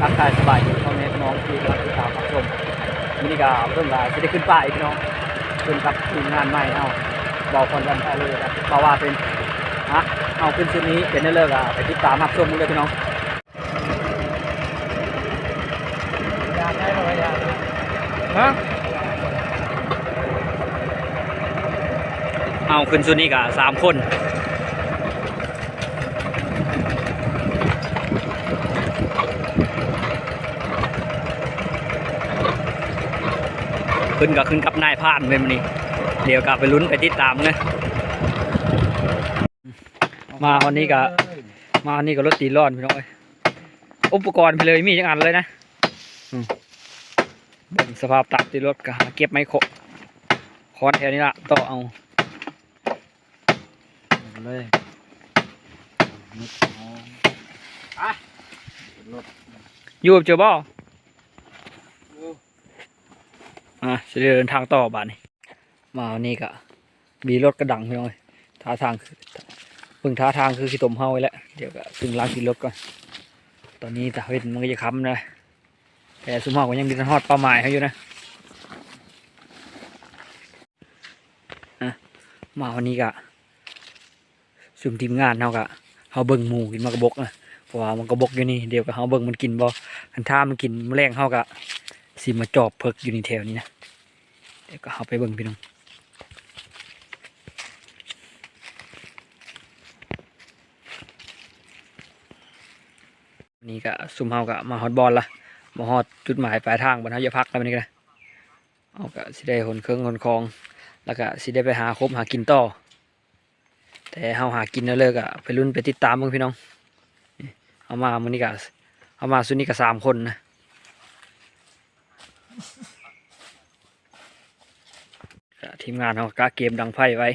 ທັກທາຍສະບາຍດີພໍ່ແມ່ພີ່ນ້ອງທີ່ກຳລັງຕິດຕາມຮັບຊົມ. ມື້ນີ້ກໍເພິ່ນວ່າຊິໄດ້ຂຶ້ນປ່າອີກພີ່ນ້ອງ ຂຶ້ນກັບທີມງານໃໝ່ເຮົາ ເບົາຄອນວັນພາເລີ ເບົາວ່າເປັນ ຮະ ເຮົາຂຶ້ນຊຸດນີ້ເປັນແນວເລີກ ອາ ໄປຕິດຕາມຮັບຊົມກັນເລີຍພີ່ນ້ອງ. ຮະ ເຮົາຂຶ້ນຊຸດນີ້ກໍສາມຄົນ ຂຶ້ນກໍຂຶ້ນກັບນາຍພານເວີຍມື້ນີ້ ດຽວກໍໄປລຸ້ນໄປຕິດຕາມເລີຍ. ມາຮອດນີ້ກໍ ມາຮອດນີ້ກໍລົດຕີນຮ້ອນພີ່ນ້ອງເອີຍ ອຸປະກອນເພິ່ນເລີຍມີຈັກອັນເລີຍນະ. ອືມ ເບິ່ງສະພາບຕາມຕີນລົດ ກໍຫາເກັບໄມ້ເຄາະ ຄ້ອນແຖວນີ້ລະ ຕໍ່ເອົາເລີຍ. ຢູ່ເຈີບໍ່? ອ່າ ຊິເດີນທາງຕໍ່ບາດນີ້. ມານີ້ກະບີລົດກະດັງພີ່ນ້ອງເອີຍ ທ່າທາງຄື ເບິ່ງທ່າທາງຄືຂີ້ຕົມເຫົ່າອີກແລ້ວ. ດຽວກະເຊິ່ງລ້າງຂີ້ລົດກ່ອນ ຕອນນີ້ຕາເວັນມັນກະຈະຄ່ຳແລ້ວ ແຕ່ຊຸມເຮົາກະຍັງບໍ່ທັນຮອດເປົ້າໝາຍເຮົາຢູ່ນະ. ອະ ມາວັນນີ້ກະ ຊຸມທີມງານເຮົາກະ ເຮົາເບິ່ງໝູກິນໝາກກະບົກນະ ເພາະວ່າໝາກກະບົກຢູ່ນີ້ ດຽວກະເຮົາເບິ່ງມັນກິນບໍ່ ຄັນຖ້າມັນກິນມື້ແລງເຮົາກະຊິມາຈອບເພິກຢູ່ນີ້ແຖວນີ້ນະ. ດຽວກະເຮົາໄປເບິ່ງພີ່ນ້ອງ. ນີ້ກະຊຸມເຮົາກະມາຮອດບ່ອນລະ ມາຮອດຈຸດໝາຍປາຍທາງບ່ອນເຮົາຈະພັກລະ ມື້ນີ້ກະ ເຮົາກະຊິໄດ້ຂົນເຄື່ອງຂົນຂອງ ລະກະຊິໄດ້ໄປຫາຄົບຫາກິນຕໍ່. ແຕ່ເຮົາຫາກິນແນວເລີກະໄປລຸ້ນໄປຕິດຕາມເບິ່ງພີ່ນ້ອງ. ເຮົາມາມື້ນີ້ກະ ເຮົາມາຊຸດນີ້ກະສາມຄົນນະ ກະທີມງານເຮົາກະເກມດັງໄຟໄວ້.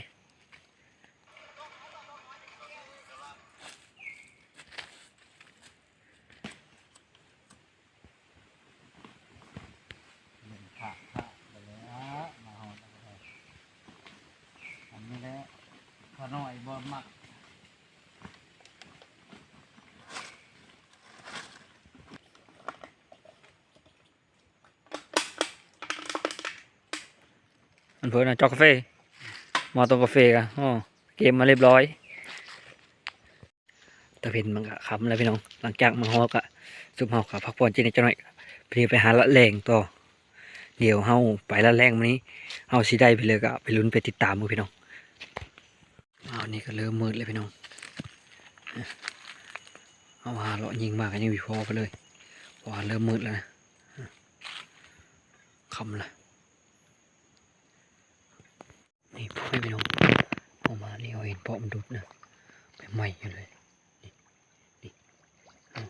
ເບິ່ງຄະຄະໄປແລ້ວ ມາຮອດແລ້ວກະໄດ້ ອັນນີ້ແຫຼະ ຂ້ານ້ອຍບໍ່ມັກ. ອັນເພິ່ນນະ ຈອກກາເຟ ມາຕ້ອງກາເຟກະ ອໍ ເກມມາຮຽບຮ້ອຍ. ຕາເວັນມັນກະຄ່ຳແລ້ວພີ່ນ້ອງ ຫຼັງຈາກມາຮອດກະ ຊຸມເຮົາກະພັກຜ່ອນຈັກໜ້ອຍ ດຽວໄປຫາລາດແລ້ງຕໍ່. ດຽວເຮົາໄປລາດແລ້ງມື້ນີ້ ເຮົາຊິໄດ້ໄປເລີຍກະໄປລຸ້ນໄປຕິດຕາມເບິ່ງພີ່ນ້ອງ. ອ້າວ ນີ້ກະເລີ່ມມືດແລ້ວພີ່ນ້ອງ ເຮົາຫາເລາະຍິງມາກະຍັງບໍ່ພໍເພິ່ນເລີຍ ເພາະວ່າເລີ່ມມືດແລ້ວນະ ຄ່ຳລະ. ນີ້ ພໍ່ແມ່ພີ່ນ້ອງ ເຮົາມານີ້ເຮົາເຫັນເປາະມັນດຸດນະ ໃໝ່ໆຢູ່ເລີຍ ນີ້ ນີ້ ເອົ້າ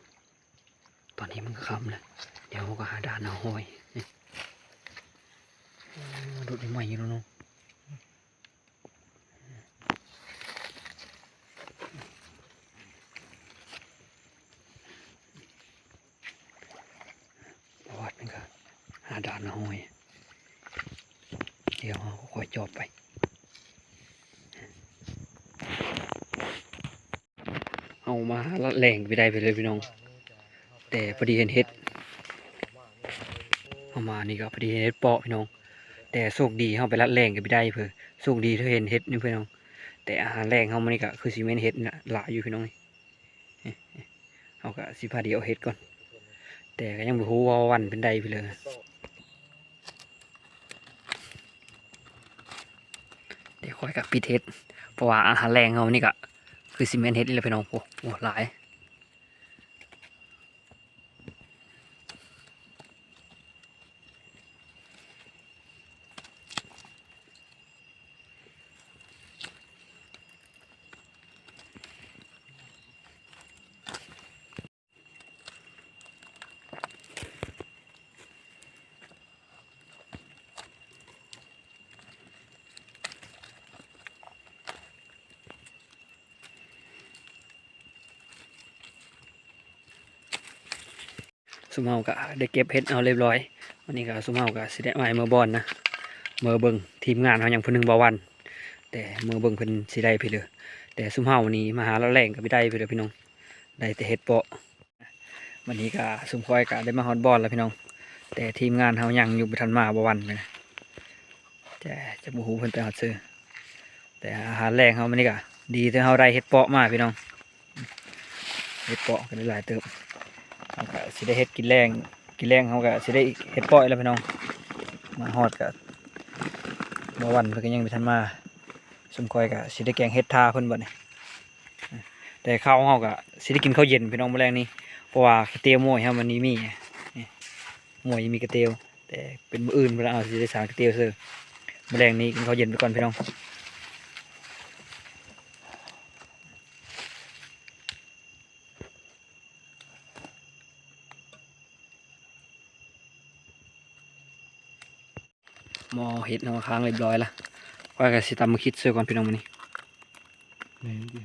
ຕອນນີ້ມັນກະຄ່ຳແລ້ວ ດຽວເຮົາກະຫາດ່ານເຮົາຫ້ອຍ ນີ້ ໂອ້ ດຸດໃໝ່ໆຢູ່ເນາະ. ປະຫວັດມັນກະຫາດ່ານເຮົາຫ້ອຍ ດຽວເຮົາກະຄ່ອຍຈອບໄປ. ເຮົາມາຫາລາດແລ້ງກະບໍ່ໄດ້ໄປເລີຍພີ່ນ້ອງ ແຕ່ພໍດີເຫັນເຫັດ ເຮົາມານີ້ກະພໍດີເຫັນເຫັດເປາະພີ່ນ້ອງ ແຕ່ໂຊກດີເຮົາໄປລາດແລ້ງກະບໍ່ໄດ້ເພີ້ ໂຊກດີທີ່ເຫັນເຫັດນີ້ພີ່ນ້ອງ ແຕ່ອາຫານແລງເຮົາມື້ນີ້ກະຄືຊິແມ່ນເຫັດນີ້ລະຫຼາຍຢູ່ພີ່ນ້ອງ. ເຮົາກະຊິພາດຽວເອົາເຫັດກ່ອນ ແຕ່ກະຍັງບໍ່ຮູ້ວ່າວັນເປັນໃດໄປເລີຍ ແຕ່ຂ້ອຍກະປິດເຫັດ ເພາະວ່າອາຫານແລງເຮົານີ້ກະຄືຊິແມ່ນເຫັດນີ້ແຫຼະພີ່ນ້ອງ. ໂອ້ ໂອ້ ຫຼາຍ. ຊຸມເຮົາກະໄດ້ເກັບເຫັດເອົາຮຽບຮ້ອຍ ວັນນີ້ກະຊຸມເຮົາກະຊິໄດ້ໄປເມືອບ່ອນນະ ເມືອເບິ່ງທີມງານເຮົາຍັງຜູ້ໜຶ່ງບໍ່ວັນ ແຕ່ເມືອເບິ່ງເພິ່ນຊິໄດ້ໄປເລີຍ ແຕ່ຊຸມເຮົານີ້ມາຫາລາດແລ້ງກະບໍ່ໄດ້ໄປເລີຍພີ່ນ້ອງ ໄດ້ແຕ່ເຫັດເປາະ. ວັນນີ້ກະຊຸມຂ້ອຍກະໄດ້ມາຮອດບ່ອນແລ້ວພີ່ນ້ອງ ແຕ່ທີມງານເຮົາຍັງຢູ່ ບໍ່ທັນມາ ບໍ່ວັນນະ ຈະ ຈະບໍ່ຮູ້ເພິ່ນໄປຮອດເຊີ. ແຕ່ອາຫານແລງເຮົາມື້ນີ້ກະດີ ແຕ່ເຮົາໄດ້ເຫັດເປາະມາພີ່ນ້ອງ ເຫັດເປາະກະໄດ້ຫຼາຍເຕີບ ເຮົາກະຊິໄດ້ເຮັດກິນແລງ ກິນແລງເຮົາກະຊິໄດ້ເຫັດເປາະອີກແລ້ວພີ່ນ້ອງ. ມາຮອດກະບໍ່ວັນເພິ່ນກະຍັງບໍ່ທັນມາ ຊຸມຂ້ອຍກະຊິໄດ້ແກງເຫັດຖ້າເພິ່ນບັດນີ້. ແຕ່ເຮົາ ເຮົາກະຊິໄດ້ກິນເຂົ້າເຢັນພີ່ນ້ອງມື້ແລງນີ້ ເພາະວ່າກະເຕວໝ້ອຍເຮົາມັນມີ ນີ້ ໝ້ອຍມີກະເຕວ ແຕ່ເປັນມື້ອື່ນພຸ້ນລະ ເຮົາຊິໄດ້ສານກະເຕວເຊີ. ມື້ແລງນີ້ກິນເຂົ້າເຢັນໄປກ່ອນພີ່ນ້ອງ. ໝໍ້ເຫັດເຮົາຄ້າງຮຽບຮ້ອຍລະ ຂ້ອຍກະຊິຕຳໝາກຂິດໃສ່ກ່ອນພີ່ນ້ອງມື້ນີ້. ແມ່ນຕິ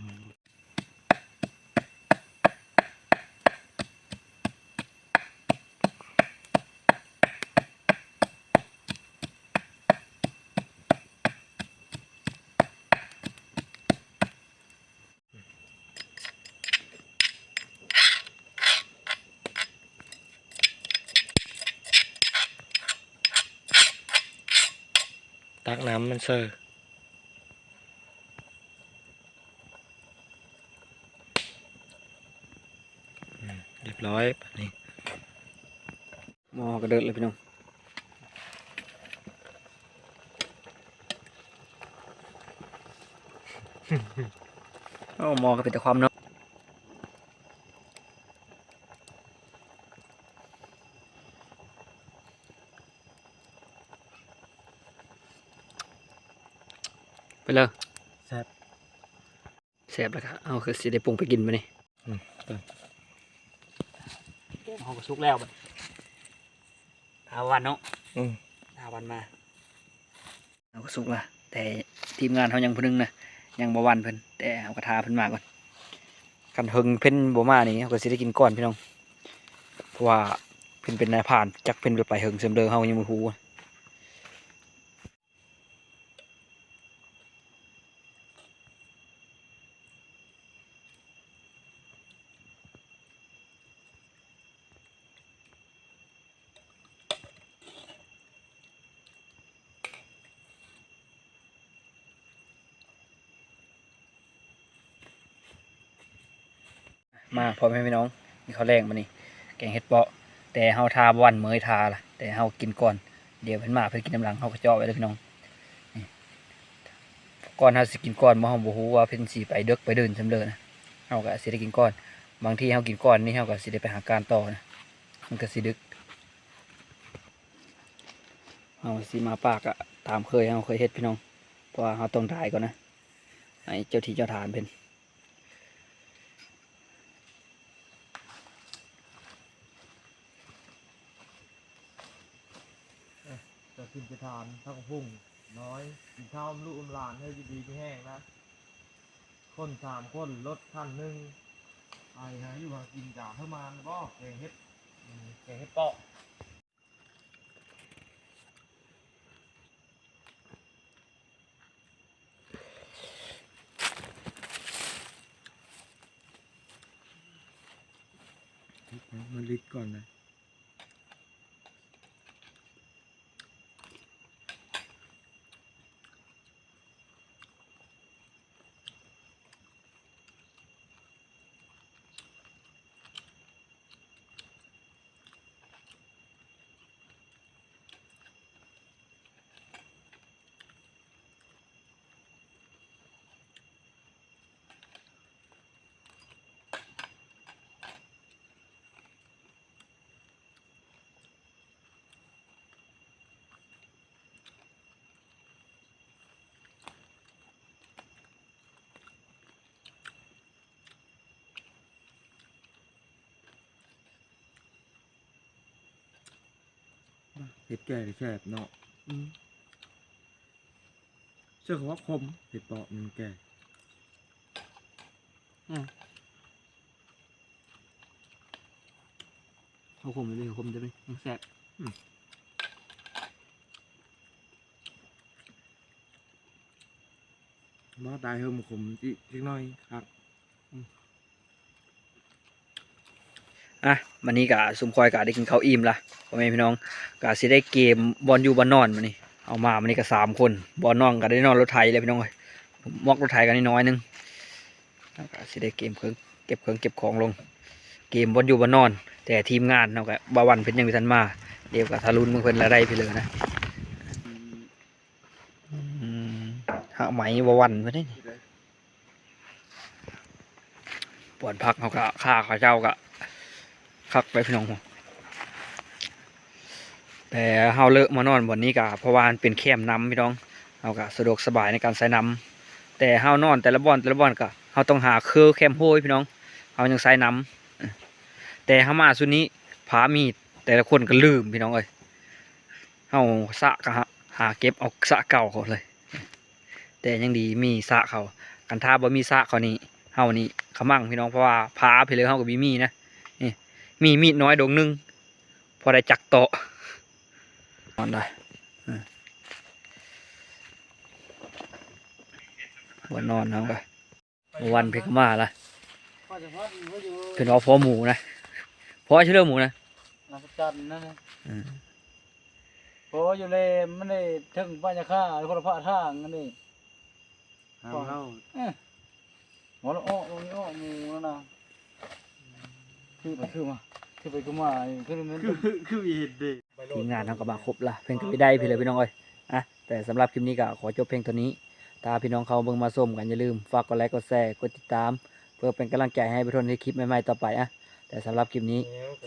ຕັກນ້ຳມັນເຊີ ອືມ ຮຽບຮ້ອຍບາດນີ້. ໝໍ້ກະເດີດເລີຍພີ່ນ້ອງ. ໂອ້ ໝໍ້ກະເປັນຕາຄວ່ຳເນາະ. ເປັນເລີຍ ແຊບ. ແຊບແລ້ວກະເຮົາກະຊິໄດ້ປຸງໄປກິນບາດນີ້. ອືມ ເຮົາກະສຸກແລ້ວບາດ ຖ້າວັນເນາະ. ອືມ ຖ້າວັນມາ ເຮົາກະສຸກລະ ແຕ່ທີມງານເຮົາຍັງຜູ້ໜຶ່ງນະ ຍັງບໍ່ວັນເພິ່ນ ແຕ່ເຮົາກະຖ້າເພິ່ນມາກ່ອນ. ຄັນເພິ່ນບໍ່ມານີ້ ເຮົາກະຊິໄດ້ກິນກ່ອນພີ່ນ້ອງ ເພາະວ່າເພິ່ນເປັນນາຍພານ ຈັກເພິ່ນໄປເຫິງສ່ຳໃດ ເຮົາຍັງບໍ່ຮູ້. ມາພໍ່ແມ່ພີ່ນ້ອງ ກິນເຂົ້າແລງບາດນີ້ ແກງເຫັດເປາະ ແຕ່ເຮົາຖ້າບໍ່ວັນເມີຍຖ້າລະ ແຕ່ເຮົາກິນກ່ອນ ດຽວເພິ່ນມາເພິ່ນກິນນຳຫຼັງ ເຮົາກະເຈາະໄວ້ເດີພີ່ນ້ອງ. ນີ້ ກ່ອນເຮົາຊິກິນກ່ອນ ເຮົາບໍ່ຮູ້ວ່າເພິ່ນຊິໄປເດິກໄປເດີນສ່ຳເດີນະ ເຮົາກະຊິໄດ້ກິນກ່ອນ. ບາງທີເຮົາກິນກ່ອນນີ້ ເຮົາກະຊິໄດ້ໄປຫາການຕໍ່ນະ ມັນກະຊິດຶກ. ເຮົາຊິມາປ່າກະຕາມເຄີຍ ເຮົາເຄີຍເຮັດພີ່ນ້ອງ ເພາະວ່າເຮົາຕ້ອງດາຍກ່ອນນະ ໃຫ້ເຈົ້າທີ່ເຈົ້າທານເພິ່ນ. ເຈົ້າຖິ່ນເຈົ້າທານ ພັກກະພົງນ້ອຍ ກິນເຂົ້າອຳລູກອຳຫຼານ ໃຫ້ຢູ່ດີມີແຮງນະ. ຄົນສາມຄົນ ລົດຄັນໜຶ່ງ ໄປຫາຢູ່ຫາກິນກະປະມານບໍ່ ແກງເຫັດ ອືມ ແກງເຫັດເປາະ. ເອົາມາລິດກ່ອນນະ. ເຫັດແກ່ແຊບເນາະ. ອືມ ເຊື່ອວ່າຂົມ ເຫັດເປາະມັນແກ່. ອືມ ເອົາຂົມເລີຍ ຂົມຈະໄປ ມັນແຊບ. ອືມ ບໍ່ຕາຍ ເພີ່ມຂົມອີກຈັກໜ້ອຍຄັກ. ອືມ ອ່ະ ມື້ນີ້ກະຊຸມຂ້ອຍກະໄດ້ກິນເຂົ້າອີ່ມລະ ພໍ່ແມ່ພີ່ນ້ອງ ກະຊິໄດ້ເກມບ່ອນຢູ່ບ່ອນນອນມື້ນີ້ ເອົາມາມື້ນີ້ກະສາມຄົນ ບ່ອນນອນກະໄດ້ນອນລົດໄຖແລ້ວພີ່ນ້ອງເອີຍ ໝອກລົດໄຖກັນໜ້ອຍໜຶ່ງ ເຮົາກະຊິໄດ້ເກມເຄື່ອງ ເກັບເຄື່ອງເກັບຂອງລົງ ເກມບ່ອນຢູ່ບ່ອນນອນ ແຕ່ທີມງານເຮົາກະ ບ່າວວັນເພິ່ນຍັງບໍ່ທັນມາ ດຽວກະຖ້າລຸ້ນເບິ່ງເພິ່ນລະໄດ້ໄປເລີຍນະ ອືມ ຫາໄມ້ບໍ່ຫວັ່ນເພິ່ນເດ້ ປອນຜັກເຮົາກະຂ້າເຂົາເຈົ້າກະຄັກໄປພີ່ນ້ອງ ແຕ່ເຮົາເລີກມານອນບ່ອນນີ້ກະ ເພາະວ່າມັນເປັນແຄມນ້ຳພີ່ນ້ອງ ເຮົາກະສະດວກສະບາຍໃນການໃສ່ນ້ຳ ແຕ່ເຮົານອນແຕ່ລະບ່ອນແຕ່ລະບ່ອນກະ ເຮົາຕ້ອງຫາເຄີແຄມໂຮຍພີ່ນ້ອງ ເຮົາຍັງໃສ່ນ້ຳ ແຕ່ເຮົາມາຊຸດນີ້ ພາມີດ ແຕ່ລະຄົນກະລືມພີ່ນ້ອງເອີຍ ເຮົາສະກະຫາ ຫາເກັບເອົາສະເກົ່າເຂົາເລີຍ ແຕ່ຍັງດີມີສະເຂົາ ຄັນຖ້າບໍ່ມີສະເຂົານີ້ ເຮົານີ້ຂະມັງພີ່ນ້ອງ ເພາະວ່າພາໄປເລີຍເຮົາກະບໍ່ມີນະ ນີ້ ມີມີດນ້ອຍດົງໜຶ່ງ ພໍໄດ້ຈັກເຕາະ ນອນໄດ້ ເອີ ບໍ່ນອນເຮົາກະ ວັນເພິ່ນກະມາລະ ເພິ່ນວ່າພໍໝູນະ ພໍຊິເລີໝູນະ ອາຈານນັ້ນນະ ເອີ ພໍຢູ່ແລມັນໄດ້ເຖິງປາຍາຄາຄົນລະພາທາງອັນນີ້ ຫ້າມເລົ່າ ເອີ ບໍ່ລະອອກ ບໍ່ມີອອກໝູນັ້ນນະ ຄືໄປຄືມາ ຄືໄປຄືມາ ຄືແມ່ນ ຄື ຄືມີເຮັດເດ້ ທີມງານເຮົາກະມາຄົບລະ ເພິ່ນກະໄປໄດ້ພີ້ແລ້ວພີ່ນ້ອງເອີຍ ອ່ະ ແຕ່ສຳລັບຄລິບນີ້ກະຂໍຈົບພຽງເທົ່ານີ້ ຖ້າພີ່ນ້ອງເຂົ້າເບິ່ງມາຊົມກະຢ່າລືມຝາກກົດໄລກົດແຊ ກົດຕິດຕາມ ເພື່ອເປັນກຳລັງໃຈໃຫ້ບ່າວທົນເຮັດຄລິບໃໝ່ໆຕໍ່ໄປ ອ່ະ ແຕ່ສຳລັບຄລິບນີ້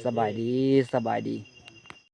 ສະບາຍດີ ສະບາຍດີ.